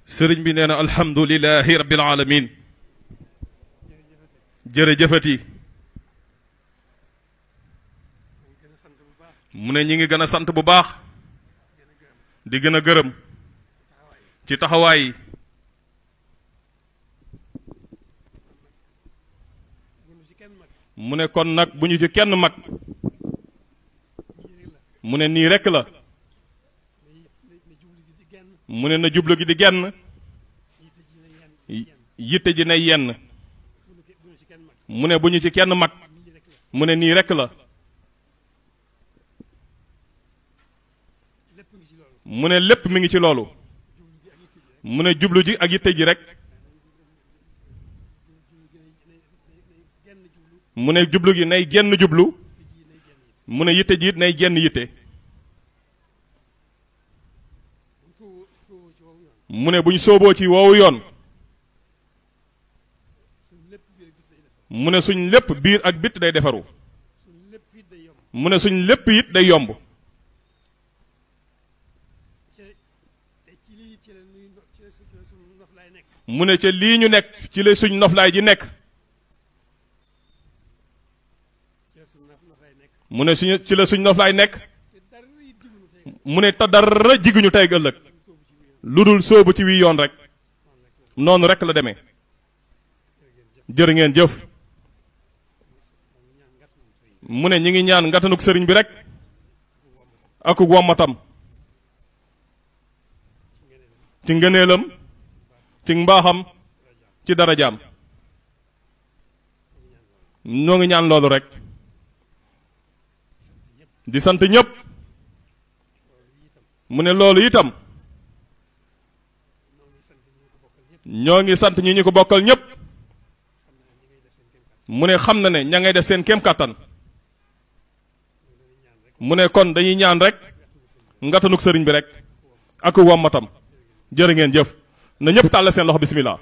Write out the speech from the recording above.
sëriñ bi nee na alhamdulilahi rabbil alamin jërëjëfati mu ne ñi ngi gën a sant bu baax di gën a gërëm ci taxawaay yi mu ne kon nag bu ñu ci kenn mag mu ne nii rekk la mu ne na jublu gi di genn yitte ji nay yenn mu ne bu ñu ci kenn mag mu ne nii rekk la mu ne lépp mi ngi ci loolu mu ne jublu ji ak yitte ji rek mu ne jublu gi nay genn jublu mu ne yitte ji nay genn yitte mu ne buñ sooboo ci woowu yoon mu ne suñ lépp biir ak bit day defaru mu ne suñ lépp it day yomb mu ne ca lii ñu nekk ci la suñ noflaay ji nekk mu ne suñu ci la suñ noflaay nekk mu ne te dara jiguñu tey ëllëg lu dul sóobu ci wii yoon rek noonu rek la demee jërë ngeen jëf mu ne ñi ngi ñaan ngatanuk sëriñ bi rek ak wommatam ci ngëneelam ci mbaaxam ci darajaam ñoo ngi ñaan loolu rek di sant ñëpp mu ne loolu itam ñoo ngi sant ñi ñu ko bokkal ñëpp mu ne xam na ne ña ngay def seen kéem kàttan mu ne kon dañuy ñaan rek ngatanuk sëriñ bi rek ak wommatam jërë ngeen jëf na ñëpp tàll seen loxo bismillah